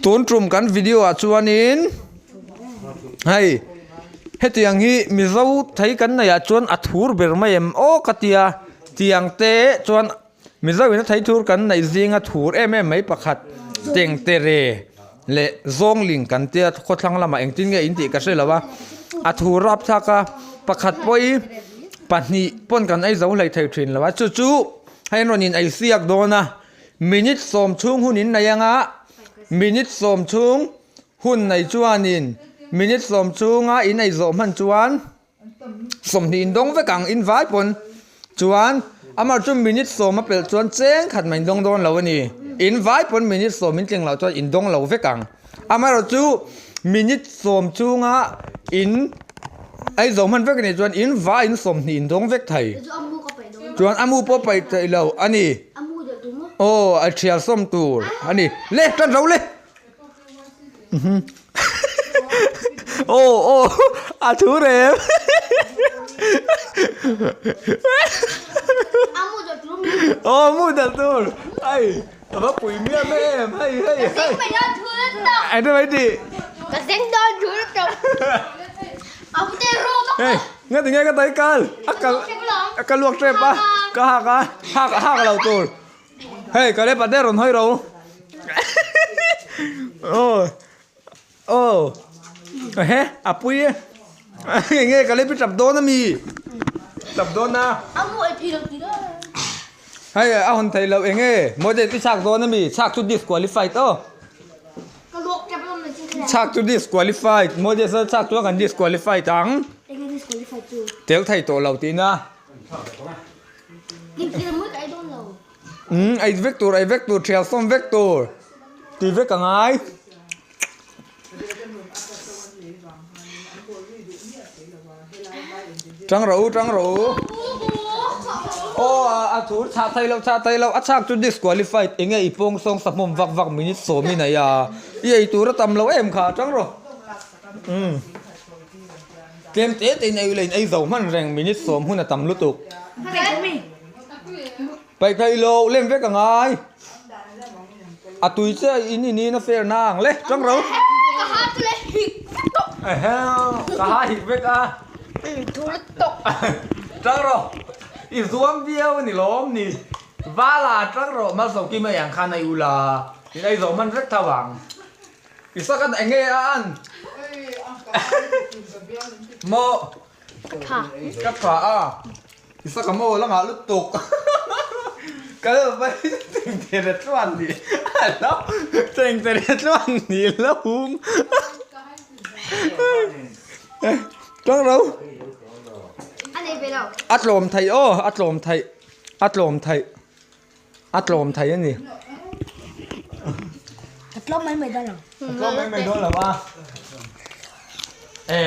Tun tum kan video ah chuanin hei hetiang hi mizo thei kan neih ah chuan a thur ber mai em aw ka tia tiang te chuan mizo in a thei thur kan neih zinga thur em em mai pakhat tengtere leh zawngling kan tia khawthlang lamah engtin nge in tih ka hre lo a a thur rapthlak a pakhat pawh hi pahnih pawn kan ei zo hlei thei thin lo a chu chu hei an rawn in ei siak dawn a. Minute sawm chhung hun in nei anga, minute sawm chhung hun nei chuanin minute sawm chhunga in ei zawh hman chuan sawmhnih in dawng vek ang in vai pawn chuan amah chu minute sawm a pelh chuan cheng khat mah in dawng dawn lo a ni. In vai pawn minute sawm in tling loh chuan in dawng lo vek ang. Amaherawhchu minute sawm chhunga in ei zawh hman vek a nih chuan in vai in sawmhnih in dawng vek thei. Chuan a mu pawh paih theih lo a ni. Aw a thial sawm tur a ni. Le tan ro le. Aw aw a thu rem. Aw mu dal tur. Ai a va pui miam em hei hei hei. Eng te mai ti. Ka zeng dawn thu lutuk. A pu te ro bawk. Hei nga tinge ka tai kal a kal a ka luak tep a ka hak a hak hak lo tur hei ka lepa te rawn hawi ro aw aw he a pui e enge ka lepi tap dawn ami tap dawn a hei a hawn thei lo enge mawi te chak dawn ami chak chu disqualified aw. Chhak chu disqualified, Moses a chhak chuan kan disqualified ang. Tel thei tawh lo tihna. Umm ei vek tur ei vek tur thial sawm vek tur ti vek a ngai. Tang rawh u tang rawh u. Aw a thur chhah thei lo chhah thei lo a chhak chu disqualified enge i pawng sawng sahmawm vak vak minute sawm i nei a i ei tur a tam lo em kha tang rawh umm tlem te te in ei ula in ei zo hman reng minute sawm hun a tam lutuk paih thei lo lem vek a ngai a tui che in in in a fair na ang le tang rawh ka ha hik vek a. Tang rawh i zuam viau a ni lawm ni Vala tang rawh Malsawmki mai ang khan a i ula in ei zawh hman vek tho ang i sakan eng nge a an maw ka tha a i saka maw la ngah lutuk ka lo vai tengtere tluan ni alo tengtere tluan ni lo hum. Tang ro. A tlawm theih aw, a tlawm theih, a tlawm theih, a tlawm theih a ni. A tlawm mai mai dawn lo. A tlawm mai mai dawn lo a. E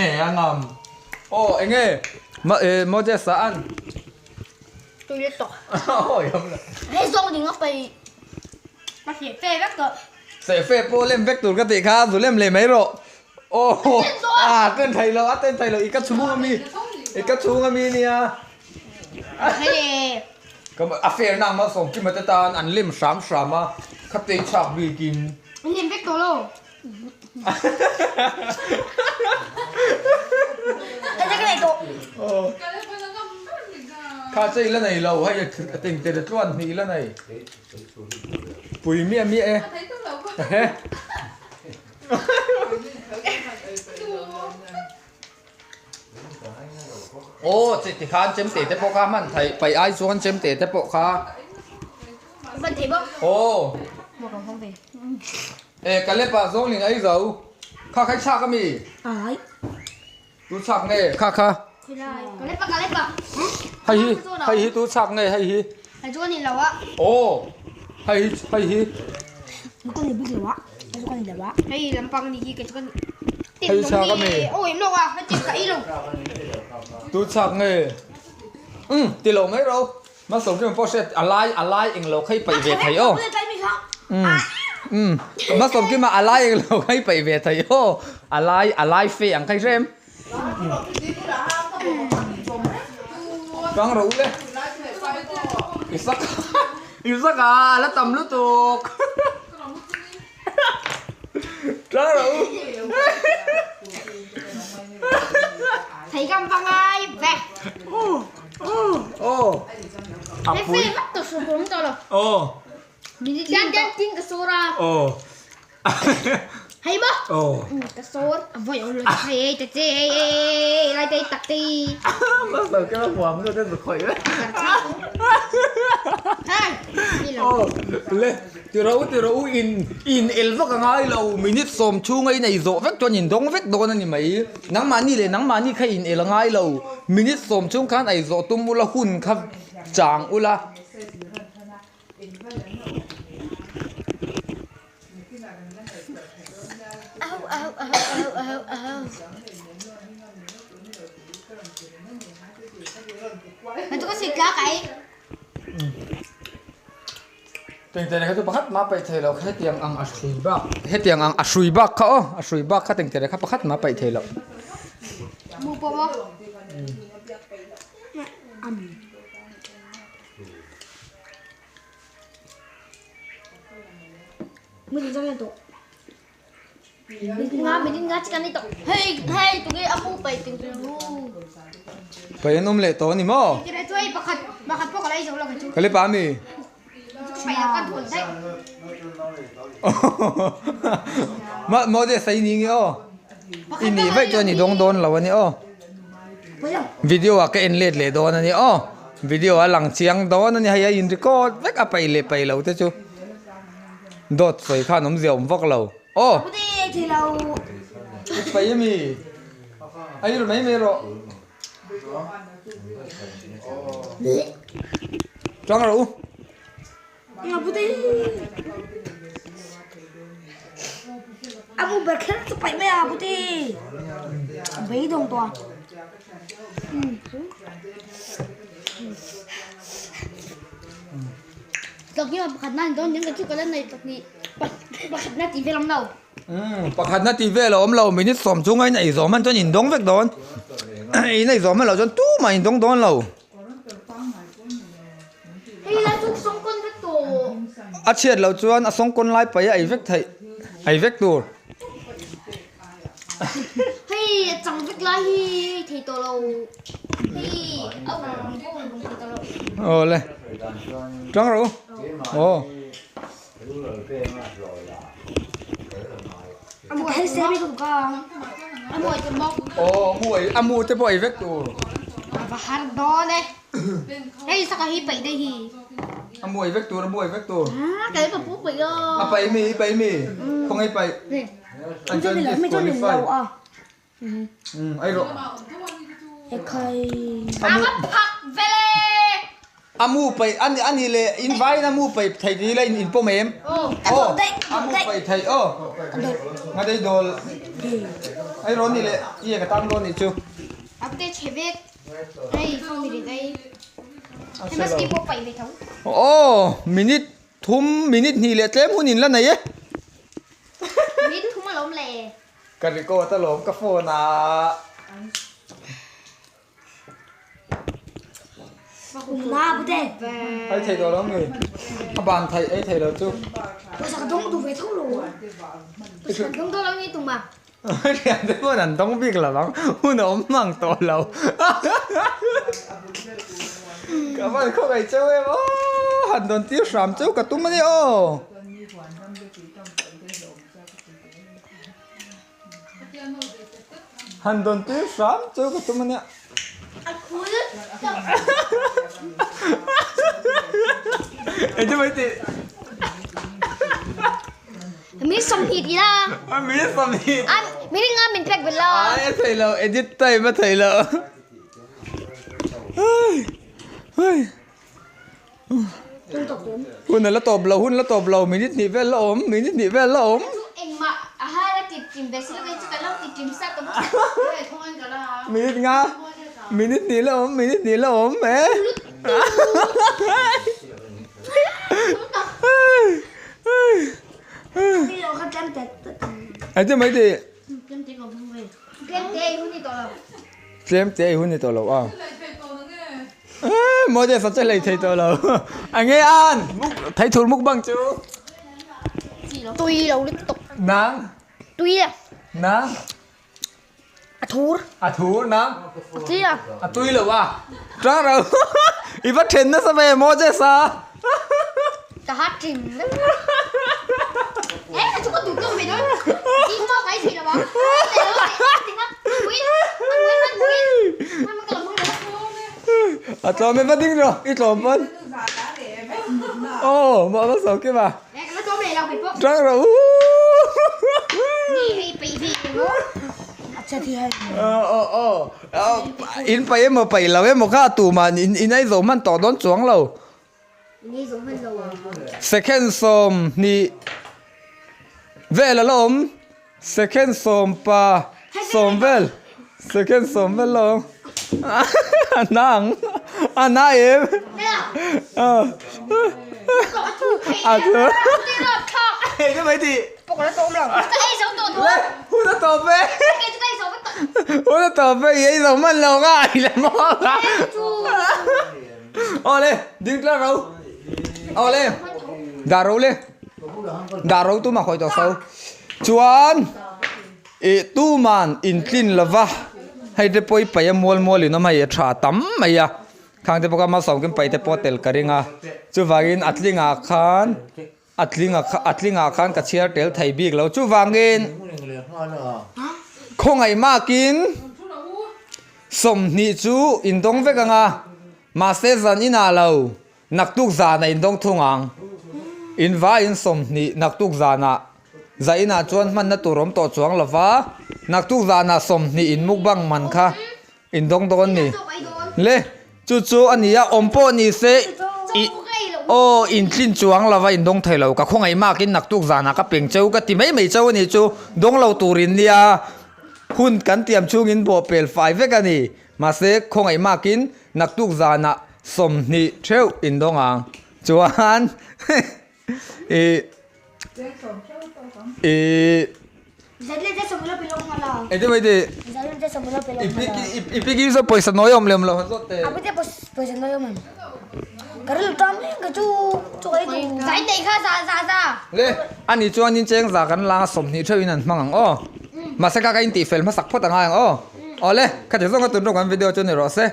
e a ngam. Aw eng nge Moses a an. Tui let tawh. Hei zawng ding a pai. Ka seh fe vek tawh. Seh fe pawh lem vek tur ka tih kha zu lem leh mai rawh. Aw a ten thei lo a ten thei lo i ka chhung ami i ka chhung ami nia. Ka a fair na ang malsawm kima te tan an lem hram hram a kha tei chak bikin. An lem vek tawh lo. Kha che i la nei lo hei a tengte le tluan hnih i la nei. Pui miah miah e. Aw che tikhan chemte te pawh kha hman theih paih ai chuan chemte te pawh kha. Hman theih bawk. Aw. E Kalep-a zawng ling ei zo. Kha kha i chhak ami? Ai. Tu chhak nge kha kha. Kalep-a Kalep-a. Hei hi hei hi tu chhak nge hei hi. Hei chu ka ni lo a. Aw hei hi hei hi. Ka ni bik lo a. Hei chu ka ni lo a. Hei lampang ni hi kei chu ka ni. Hei chhak ami. Aw em lawk a hei chu ka ei lo. Tu chhak nge. Um ti lo mai ro. Hmasawm kim pawh hriat a lai a lai eng lo kha i paih ve thei aw. Um um hmasawm kima a lai eng lo kha i paih ve thei aw. A lai a lai fe ang kha i hrem. Kang ro le. I sak i sak a la tam lutuk. Tang rawh u. Thei kam va ngai ve. Aw. A pui. Hei vak to su kum to lo. Aw. Tian tian tin ka sawr a. Aw. Hei maw? Aw. Ka sawr. A vawi awm lo hei ei ta che ei ei lai te tak te. Ma sao cái nó huam nó tên khoi đấy. Hei. Aw. Le ti ro ti ro in in el vak a ngai lo minute sawm chhunga in ei zawh vek chuan in dawng vek dawn a ni mai. Nangmahni leh nangmahni kha in el a ngai lo minute sawm chhung khan ei zawh tum ula hun kha chang ula. Tengtere kha chu pakhat mah paih thei lo hetiang ang a hrui bak hetiang ang a hrui bak kha aw a hrui bak kha tengtere kha pakhat mah paih thei lo. Pai an awm leh tawh a ni maw? Ka le pa ami? Maw te sai ni nge aw? I nih vaih chuan i dawng dawn lo a ni aw. Video ah ka en let leh dawn a ni aw. Video a lang chiang dawn a ni hei a in record vek a paih leh paih lo te chu. Dawt sawi khan awmzia awm vak lo aw. I paih ami? A ir mai mai rawh. Tang rawh u. A bu ber kher chu paih mai a pute beidawng tawh a. Pakhatna tih vel a awm lo minute sawm chunga in ei zawm han chuan in dawng vek dawn in ei zawm hman loh chuan tumah in dawng dawn lo. A chhiat loh chuan a sawngkawn lai paih a ei vek theih ei vek tur. Aw le tang rawh u aw. Aw mu ei a mu te pawh ei vek tur. A mu ei vek tur a mu ei vek tur. A paih mi i paih mi khawnge i paih an chuan disqualify. Ei rawh. A mu paih a ni a ni leh in vaiin a mu paih thei tih ila in in pawm em? Aw a mu paih theih aw ngadei dawl ei rawh ni leh i ka tan dawn nih chu. Aw minute thum minute hnih leh tlem hun in la nei e. Ka record alawm ka phone ah. Ei thei tawh lo mi? A ban theih ei thei lo chu. Thian te pawn an dawng bik lo ang, hun a awm mang tawh lo. Ka van khawngaih cheu em aw, han dawn tir hram cheu ka tum a ni aw. Han dawn tir hram chu ka tum a nia. Engtin mai tih? Min 20 ti la. Min 20. Min ringa min pek vel la. Ai a thei lo edit time a thei lo. Hei hei. Hun a la tawp lo, hun la tawp lo, minute hnih vel la awm, minute hnih vel la awm. Minute nga, minute hnih la awm, minute hnih la awm e. Engtin mai tih? Tlem te ei hun ni tawh lo a. Maw te sache lei thei tawh lo. A nge an muk thei thur mukbang chu. Tui lo lutuk. Nang. Tui a. Na. A thur. A thur na. A tui a. A tui lo a. Tang ro. I va then nasa ve Moses a. Ka hat thin. Eh, a chu ka duh tawk ve dawn. Ding maw ka ei thei lo a. A tlawm e va ding rawh, i tlawm pawn. Aw, mah va sawi kim a. Tang rawh. Aw aw aw. In paih emaw paih lo emaw kha tumah in ei zo hman tawh dawn chuang lo. Second 20 vel a la awm. Second sawm pa sawm vel second sawm vel lo a na ang a na em a thu enge mai tih le hun a tawp e hun a tawp e i ei zo hman lo nga i la maw a aw le ding tlang ro aw le dah ro le dah ro tum a khawi tawh so. Chuan ih tuman intlin lova hei te pawh i paih a mual mual in awm a hei a tha tam mai a khang te pawh kha malsawmkim paih te pawh a tel ka ring a chuvangin a tlingah khan a tling a tlingah khan ka chhiar tel thei bik lo chuvangin khawngaih makin 20 chu indawng vek ang a mahse zan inah lo. Naktuk zanah in dawng thung ang. In vaiin 20 naktuk zanah zainah chuan hmanna tur awm tawh chuang lo va, naktuk zanah 20 in mukbang man kha in dawng dawn ni. Le, chu chu a ni a, awm pawh ni se i aw in tlin chuang lo va in dawng thei lo. Ka khawngaih makin naktuk zanah ka peng cheu ka ti mai mai cheu a ni chu, dawng lo turin nia hun kan tiam chhungin bawhpel fai vek a ni. Mahse, khawngaih makin naktuk zanah 20 theuh in dawng ang. Chuan i i Engtin mai tih? I piggy saw pawisa nawi awm lem lo han zawt teh. Le, ani chuanin cheng za kan langa 20 theuh in an hmang ang aw. Mahse kha ka intihfel hmasak phawt a ngai ang aw. Awle, khati zawnga tun rawng kan video chu ni rawh se.